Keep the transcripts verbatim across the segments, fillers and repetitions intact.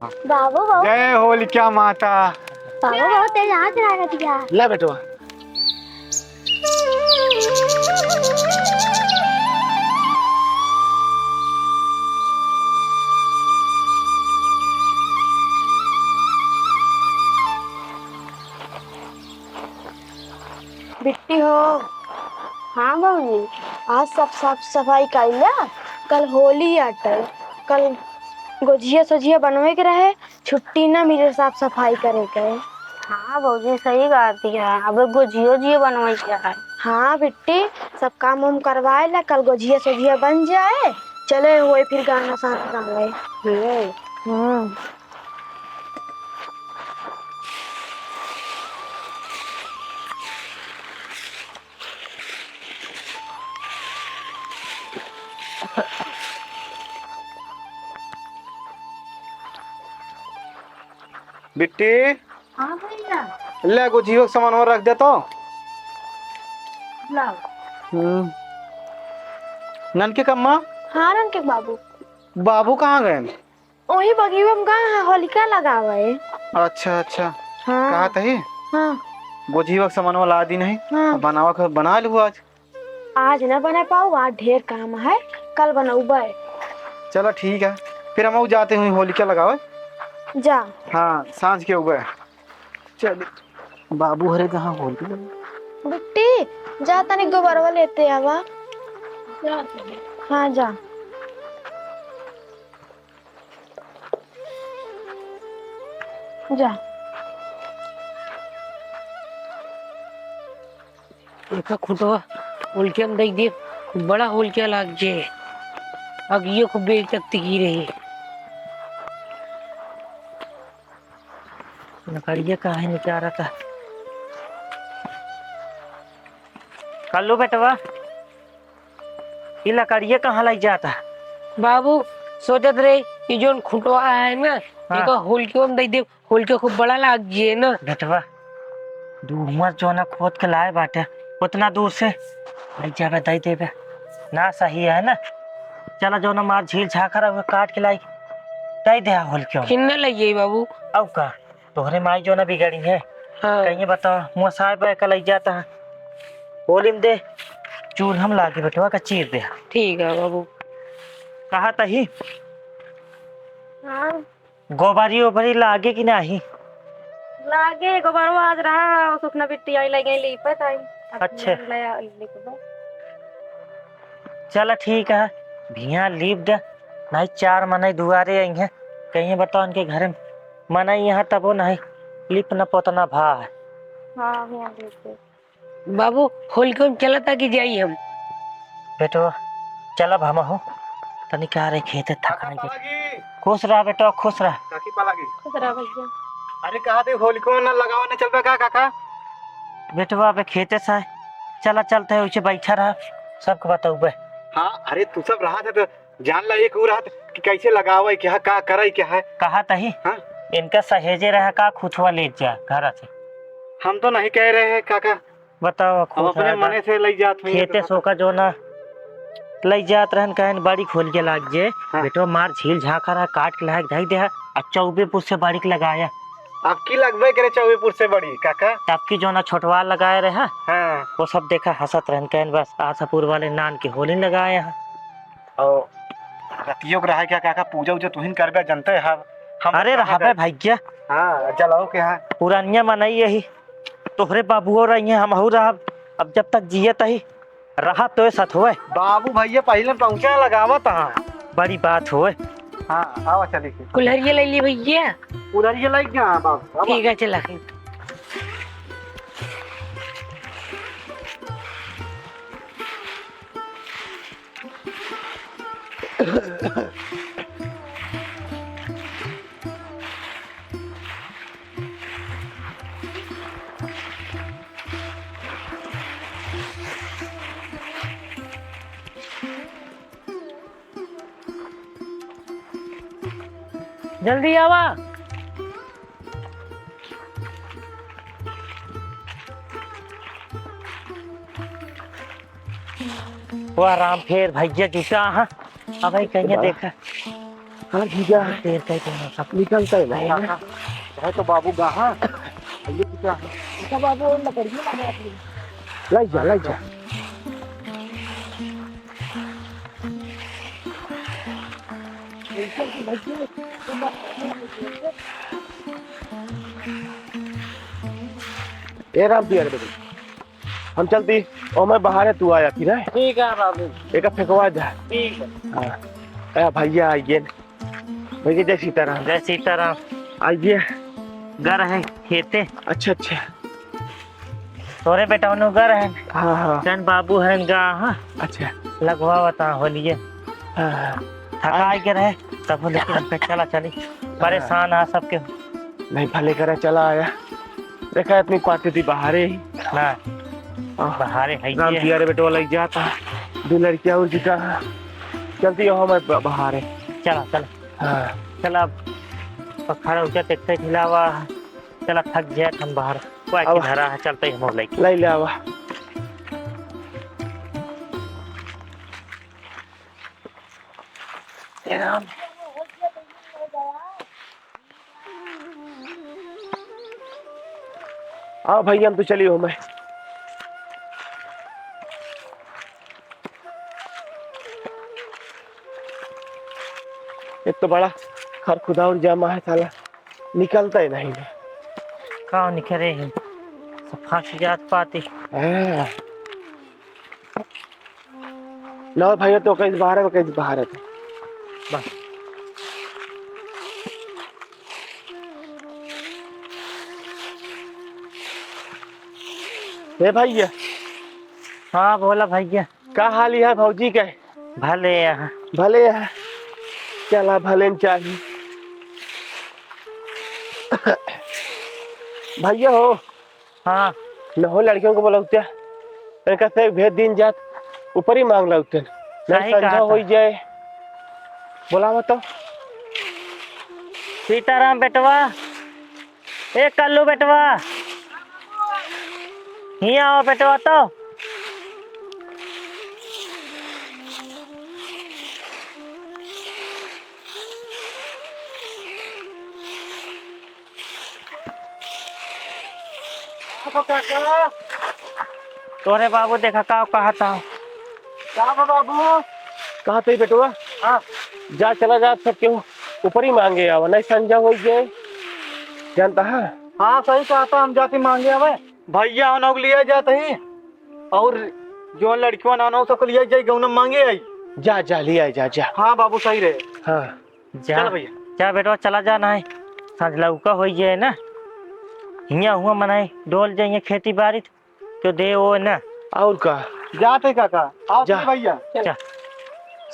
बाबू, बाबू। जय होलिका माता। बाबू, बहुत तेज आँच लागत बा। ले बेटवा। बिट्टी हो। हाँ बाबूजी। आज सब साफ सफाई कइला, कल होली आटे, कल गोझिया सोझिया बनवे के रहे, छुट्टी ना मिले साफ सफाई करे के। हाँ बाबूजी, सही कहत है, अब गोझियो जियो बनवे के है। हाँ बिट्टी, सब काम हम करवाए ला, कल गोझिया सोझिया बन जाए, चले हुए फिर गाना साथ गावे। हम्म। हम्म। बिट्टी, हाँ भैया। ले, गोझियो के सामान और रख दे तो। लाओ। हम्म। ननके कम्मा? हाँ, ननके बाबू। बाबू कहाँ गए? ओही बगिया में गए हैं होलिका लगावे। अच्छा, अच्छा। हाँ। कहा तही? हाँ। गोझिया के सामान वाला आदि नहीं। हाँ। बनावा के बना लू आज। आज ना बना पाऊ, आज ढेर काम है, कल बनउबे। चला ठीक है, फिर हम जाते हुए होलिका लगावे। जा। हाँ, सांझ के उबे। चल, बाबू हरे कहाँ होली लगा? बिट्टी, जा तनी गोबरवा लेते आवा। जा। हाँ, जा। जा। एका खुटवा होलिका में देख दे, खूब बड़ा होलिका लाग जे। अगियो खूब बेर तक तिकी रही। लकड़िया काहे निकारा था? कल्लू बेटवा, ई लकड़िया कहाँ लइ जाता? बाबू, सोचत रहे, ई जोन खुटवा है ना, हाँ। एका होलिका में देख दे, होलिका खूब बड़ा लाग जे ना। बेटवा, दूर मत जोना खोद के लाए बाटे, उतना दूर से लइ जाबे, दइ देबे। ना सही है ना? चला जोना मार झील झाखर है, काट के लाई, दइ दे होलिका में। किन्ने लइ जाई बाबू? अब का? तोहरे माई जोना बिगड़ी है। हाँ। कहिए बताओ, मुँह साहब का लइ जाता है। होली में दे, चूल्हा में लागे बेटवा का चीर दे। ठीक है बाबू। कहा तही? हाँ। गोबरी ओबरी लागे कि नाही? लागे, गोबरवा आज रहा है, और सुखना बिट्टी आई लइ गई लीपे ताई। अब अच्छा। ले आ, लीपे। चला ठीक है, भिया लीप दे, नाही चार मनई दुआरे आई हैं, कहिए बताओ उनके घरे मनई यहाँ तबो नाही, लिपना पोतना भा है। हाँ, भिया लीप दे। बाबू, होलिका में चलता कि जाई हम? बेटवा, चलब हमहू। तनी का रे खेते काका थकाई के। पालागी। खुश रह बेटवा, खुश रह। काकी पालागी। खुश रह भैया। अरे कहा थे होलिका ना लगावे ना चलबे का काका? बेटवा अबे खेते से आए। चला चलते हैं, उसे बैठा रहा, सबके बतौबे। हाँ, अरे तू सब रहा था तो जान ला एक उ रहत कि कैसे लगावे के है, का करे के है। कहा तही? हाँ? इनका सहेजे रहा का खुथवा ले जा घर से। हम तो नहीं कह रहे हैं काका। बताओ, हम खुद अपने है मने से लई जात हई। खेते सोका जोना लई जात रहन, कहन बाड़ी खोल के लाग जे। हाँ। बेटवा मार झील झाखर है, काट के लाग धई दे है, आ चौबे पुस से बाड़ी के लगाया। अब की लगबे करे चौबे पुस से बड़ी, काका? अब की जोना छोटवा लगाए रहे, हाँ। वो सब देखा हंसत रहन, कहन बस आशापुर वाले नान के होली लगाए हैं। और रतियों के रहा क्या काका, पूजा उजा तुहिन करबे, जनते है हम अरे कहाँ रहबे गए? भैया। हाँ, जलाओ के हाँ। पुरानिया मनई यही। तोहरे बाबुओ रही हैं, हमहू रहब। अब जब तक जियत ही, रहब तोए साथ होए। बाबू भैया पहिले पहुँचे, लगावत हाँ। बड़ी बात होए। हाँ, आवा चली के। कुल्हरिया ले ली भैया। कुल्हरिया ले गया बाबू, आवा। ठीक है, चला। जल्दी आवा। वाह राम, फेर भैया जुटा, हाँ। अब भाई कहिया देखा। हाँ, जीजा। तेल का ही तो सब निकलता है भाई। हाँ, हाँ। भाई तो बाबू गा, हाँ। ये क्या है? अच्छा बाबू, लकड़ी में लगा दिए। लाई जा, लाई जा। ए राम पिया रे बेटी, हम चलती, ओ मैं बाहर है, तू आया फिर है। ठीक है बाबू। एक फेंकवा जा। ठीक है। हाँ। ए भैया आइए। भैया जय सीताराम। जय सीताराम। आइए। घर है खेते। अच्छा, अच्छा। तोरे बेटा उन्हों घर है। हाँ, हाँ। जन बाबू है गा, हाँ। अच्छा। लगवा बता होलिए। हाँ, हाँ। थकाई के रहे, तब होलिए के हम पे चला चली। हाँ। परेशान आ सबके। नहीं, भले करा चला आया। देखा, अपनी पार्टी थी बाहरे ही। ना। हाँ। बाहरे है राम ये। पिया रे बेटवा लग जाता। दो लड़कियाँ और जिता। चलती हो, मैं ब-, बाहरे। चला, चला। हाँ। चला, अब खड़ा हो जा, देखते खिलावा। चला, थक गया हम बाहर। कोई अब की धरा है, चलते ही हम लोग लेके। ले ले आवा। आओ भैया, हम तो चली हो मैं। एक तो बड़ा खरखुदा और जामा है साला, निकलता ही नहीं है। का निकले है? सब फंस जात पाती। हाँ। लो भैया, तो कहीं बाहर है, कहीं बाहर है। बस। ए भैया। हाँ, बोला भैया। का हाल है भौजी के? भले है। भले है। चला, भले न चाही। भैया हो, हाँ। न हो लड़कियों को बोलौते, इनका से भेज दीन जात, ऊपर ही मांग लौते। नहीं सही कहा संझा था। होई जाए। बोलावा तो। सीताराम बेटवा, ए कल्लू बेटवा, हियाँ आओ बेटवा तो। काका। तोरे बाबू देखा का कहता। का बा बाबू? कहत ही बेटवा? हाँ। जा चला जा सब केहू ऊपर ही मांगे आवा, नहीं संझा होई जाए। जानता है? हाँ सही कहता, हम जाती मांगे आवे। भैया उन्हों को लिया जात ही और जो लड़कियों ना उन्हों सबको लिया जाए गौना मांगे आई। जा जा लिया जा जा। हाँ बाबू सही रहे। हाँ। जा, चल भैया। जा बेटवा, चला जा, नाहीं सांझ लौका होई जाए ना, हियाँ हुआ मनाई डोल जाइए खेती बाड़ी, तो दे वो ना। और का? जाते काका, आओ जा। भैया। जा।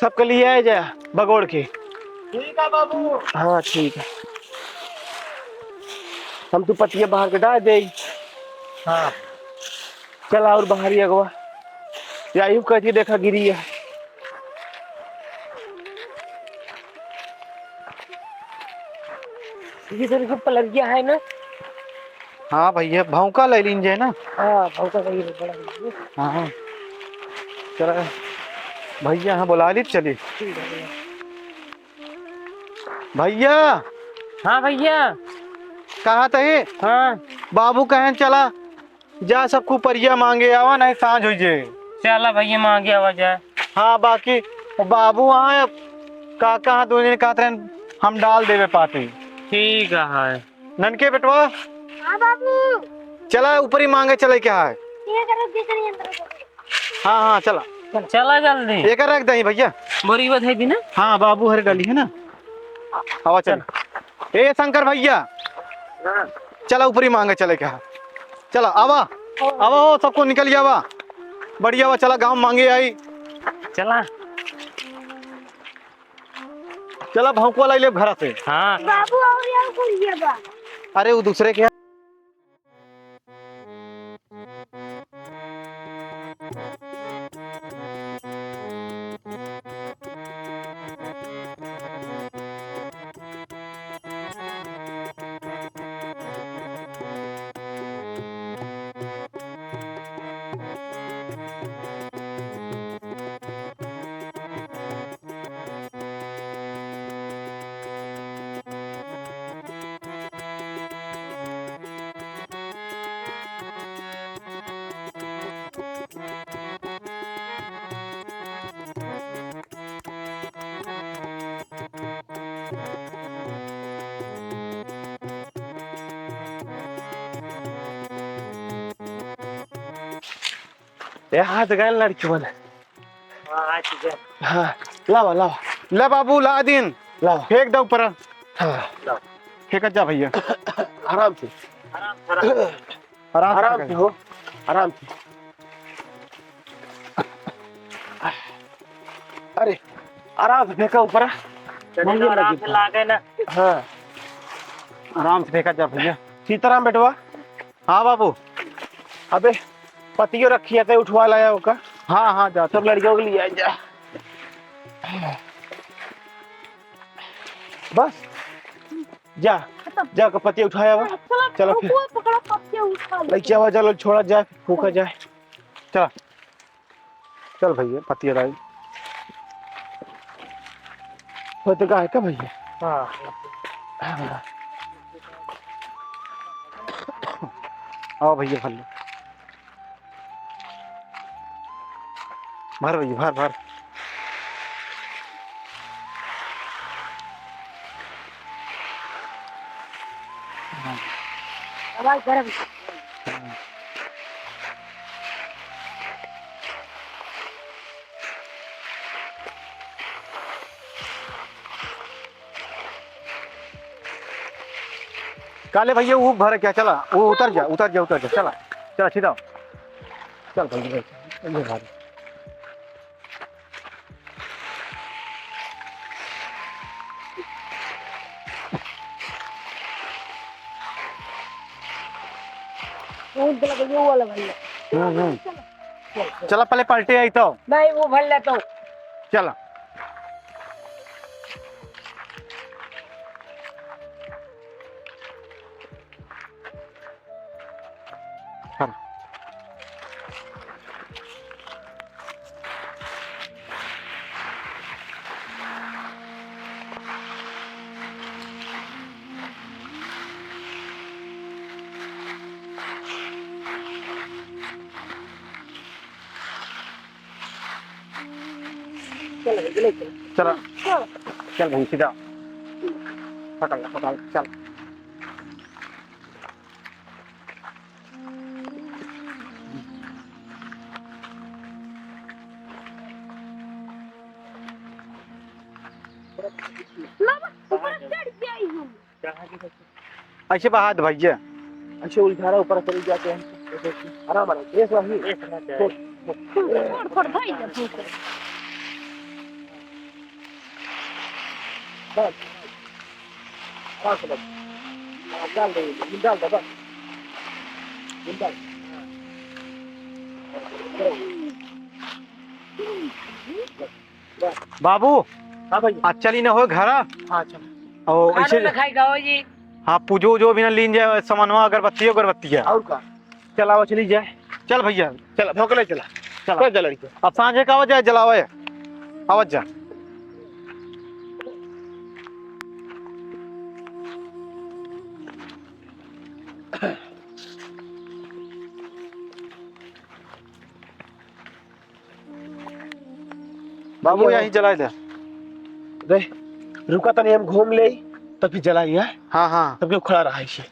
सबके लिए आए जा, बगोड़ के। ठीक है बाबू। हाँ, ठीक है। हम तू पतिया बाहर के डाल दे। हाँ। चल और बाहर ही अगवा। या यूं कहती देखा गिरी है। ये सर के पलंगिया है ना? हाँ भैया, भौंका ले लीन जाए ना। हाँ, भौंका सही है, बड़ा है। हाँ, हाँ। चला, भैया, हाँ, बुला ली, चली। ठीक है भैया। भैया। हाँ भैया। कहा तही? हाँ। बाबू कहन चला, जा सब खूब परिया मांगे आवा, नहीं सांझ हो जाए। चला भैया, मांगे आवा जाए। हाँ, बाकी वो बाबू वहाँ, काका हाँ, दोनों जने कहत रहन, हम डाल देवे पाती। ठीक है। ननके बेटवा। हाँ बाबू। चला ऊपर ही मांगे चले क्या है? ये करो, भीतर ही अंदर करो। हाँ, हाँ, चला। चला जल्दी। एक रख दही भैया। बोरी बधाई दी ना। हाँ, बाबू हरे डाली है ना। आवा चल। चल। ए शंकर भैया। हाँ। चला ऊपरी मांगे चले के हा। चला, आवा। आवा हो, सबको निकल गया आवा। बढ़िया बा, चला गाँव मांगे आई। चला। चला भौंकवा लाई ले घर से। हाँ। बाबू और यार कोई ये बा। अरे वो दूसरे के ए, हाथ गए लड़की वाले। हाँ, हाथ गए। हाँ, लावा, लावा। ले बाबू, ला दिन। लावा। फेंक दे ऊपर। हाँ। लावा। फेंकत जा भैया। आराम से। आराम से, आराम से। आराम से आराम से फेंक। हो, आराम से। अरे, आराम से फेंका ऊपर। चलिए, वही तो आराम लगी से था। लागे ना। हाँ। आराम से फेंका जा भैया। सीताराम बेटवा। हाँ बाबू। अबे, पतियो रखी है, तो उठवा लाया ओका। हाँ, हाँ, जा। सब लड़कियों के लिए आ जा। बस, जा, खत्म। जा के पतिया उठाया बा। चला, चला फिर। रुको, पकड़ा, पतिया उठा ले। लइके आवा, चलो, छोड़ा जाए, फूका जाए। चला। चल भैया, पतिया लाई। होते का है का भैया? हाँ। हाँ। आओ भैया, भर लो। भर भैया, भर, भर। हाँ। हवा गरम। हाँ। काले भैया, वो भर क्या? चला, वो उतर जा, उतर जा, उतर जा, चला, चला, सीधा हो। चल भैया, ये भर। वो वाला भैया, वो वाला भैया। हम्म, हम्म। चला, पहले पलटे आई तो। नहीं, वो भर ले तो। चला। हाँ। चल, चल, चल। चला। चल। चल भाई, सीधा। पकड़ ले, पकड़ ले, चल। बाबा, ऊपर चढ़ के आई हूँ। ऐसे बहा दे भैया। ऐसे उलझा रहा, ऊपर चली जाते हैं। ऐसे आराम, आराम। एक बार ही। एक ना जाए। छोड़, छोड़। छोड़, छोड़, भाई, अब छोड़। बस। आराम से बस। हाँ, डाल दे, डाल दे, बस। डाल। बाबू, हाँ भैया। आ चली ना हो घरा। हाँ, चल। ओ, खाना ऐसे ना खाई गाओ जी। हाँ, पूजो उजो भी ना लीन जाए, समनवा अगरबत्ती, अगरबत्ती है। और का? चलावा चली जाए। चल भैया। चल, भोंकले चला। चला। चल, चल, लड़के। अब सांझे का आवत जाए, जलावे। आवत जा। बाबू, ये यहीं जलाए दे। रे, रुका तनी, हम घूम ले, तब फिर जलाई, हाँ? हाँ, हाँ। तब क्यों खड़ा रहा इसे?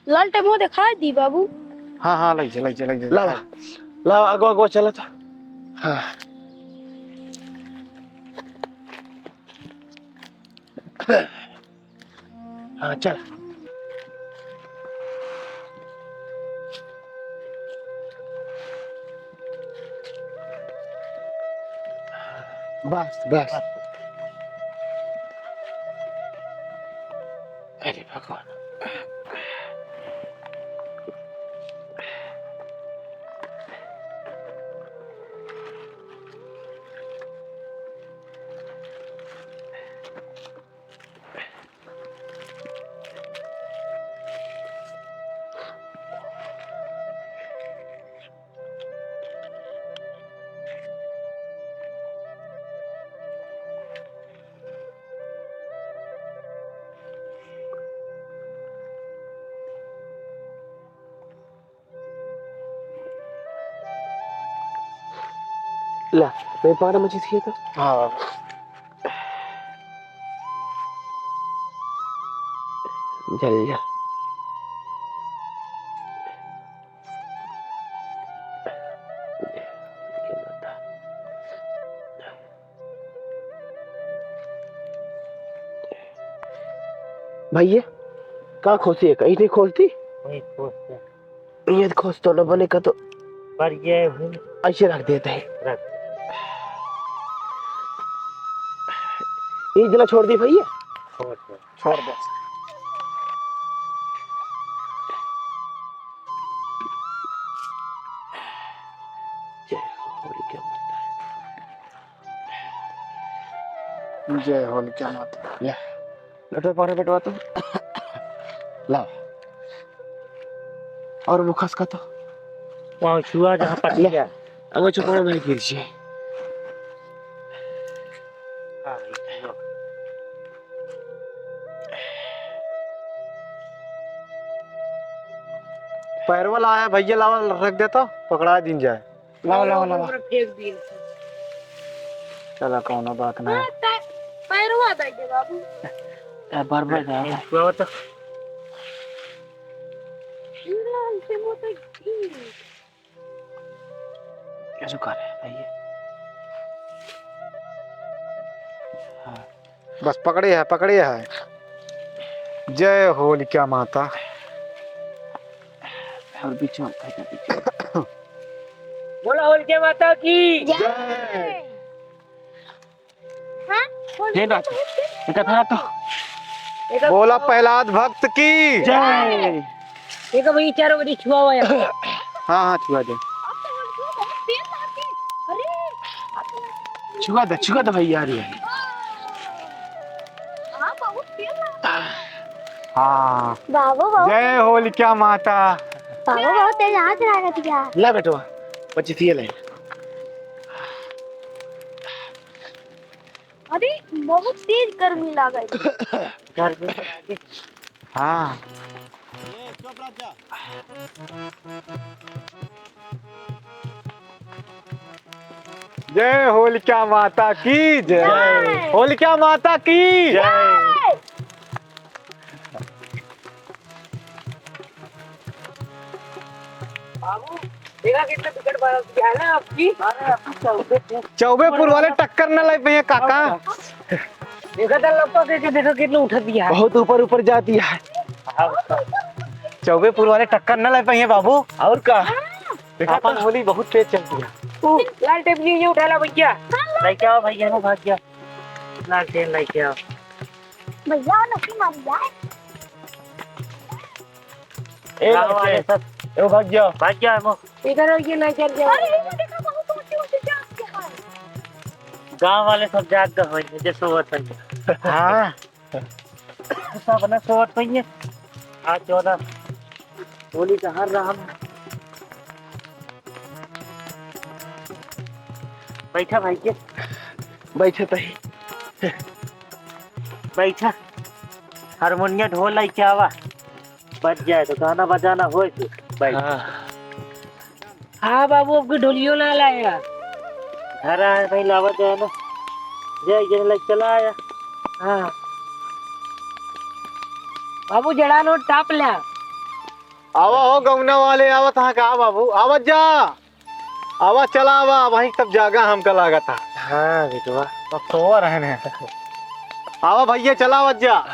लालटेन मुँह दिखाई दी बाबू। हाँ, हाँ, लई जा, लई जा, लई जा। लावा, लावा, आगो, आगो, चला था। हाँ। हाँ, चल। बस, बस। अरे भगवान। ला, मैं पार मची थी तो। हाँ। जल जा। भैया, कहाँ खोसी है? कहीं नहीं खोसती? वहीं खोसते हैं। ये खोस तो न बने का तो। पर ये हूँ। ऐसे रख देते हैं। रख। ये इतना छोड़ दी भैया। छोड़ दे। छोड़ दे। जय होलिका माता। जय होलिका माता। ले, लटो पकड़े बेटवा तू। लाओ। और वो खसका तो। वहाँ छुआ जहाँ पट ले। गया। अब वो चुपड़ा में गिर जाए। हाँ, ये छुआ। पैरवा लाया भैया, लावा रख दे तो पकड़ा दिन जाए। लावा, लावा, लावा। ऊपर फेंक दिए। चला, कौनो बात ना। हाँ, ता-, पैरवा दे दे बाबू। ए, बरबर जा। ए, छुआ तो। इनका हमसे मोटा की। कैसे कर रहे हैं भैया? हाँ। बस पकड़े है, पकड़े है। जय होलिका माता। और बीच में फेंका, बीच में। बोला होलिका माता की जय। हाँ? बोल। जय नाथ। एक था तो। एक बोला प्रहलाद भक्त की जय। एक भाई चारों बजे छुआ हुआ है। हाँ, हाँ, छुआ दे। छुआ दे, छुआ दे भैया रे। हाँ, बहुत तेज है। हाँ। बाबू, बाबू। जय होलिका माता। बाबू, बहुत तेज हाथ लागत बा। ले बेटवा, पच्चीस ये ले। अरे, बहुत तेज गर्मी लागत। गर्मी लागत। हाँ। जय होलिका माता की जय। जय। होलिका माता की जय। बाबू, देखा कितना विकेट बारह किया है ना आपकी? अरे, आपकी चौबे थे। चौबेपुर वाले टक्कर न ले पाए काका। देखा था लपक के, देखा कितना उठा दिया है। बहुत ऊपर ऊपर जाती है। हाँ। चौबेपुर वाले टक्कर न ले पाए बाबू। और का? देखा अपन तो। होली बहुत तेज चलती है। ऊ, लाल टेप ये उठा ला भैया। लेके आओ भैया, वो भाग गया। लाल टेप लेके आओ। भैया, नक्की मारी जाए। ए, गाँव वाले सब। ए, भाग गया। भाग गया, वो। इधर हो, ये नहीं चल गया। अरे, ये देखो, बहुत ऊंची ऊंची जात के है। गाँव वाले सब जाग गए होंगे, जैसे हुआ था। हाँ। सब ना सोवत होइए। आज चौदह होली का हर राम। बैठा भाई के। बैठे तही। बैठा। हारमोनिया ढोल लेके आवा। बज जाए तो गाना बजाना होए तो बैठ। हाँ। हाँ बाबू, अब की ढोलियो ना लाएगा। घर आए भाई, लावा जाए ना। जय जन लग चला आया। हाँ। बाबू जड़ा लो टाप ला। आवा हो गौना वाले, आवा तहाँ का बाबू, आवा जा। आवा चला आवा, वहीं तब जागा हमका लागत है। हाँ बेटवा। अब सोवा रहने। आवा भैया, चला आवा जा।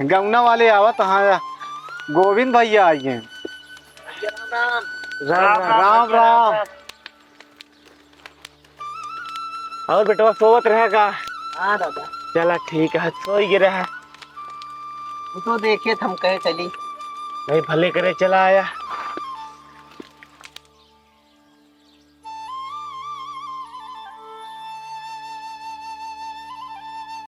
गौना वाले आवत हाँ, गोविंद भैया आइए। राम, राम, राम, राम। और बेटवा सोवत रहे का? हाँ दादा। चला ठीक है, सोई गे रहा। वो तो देखे थे, हम कहे चली। नहीं, भले करे चला आया।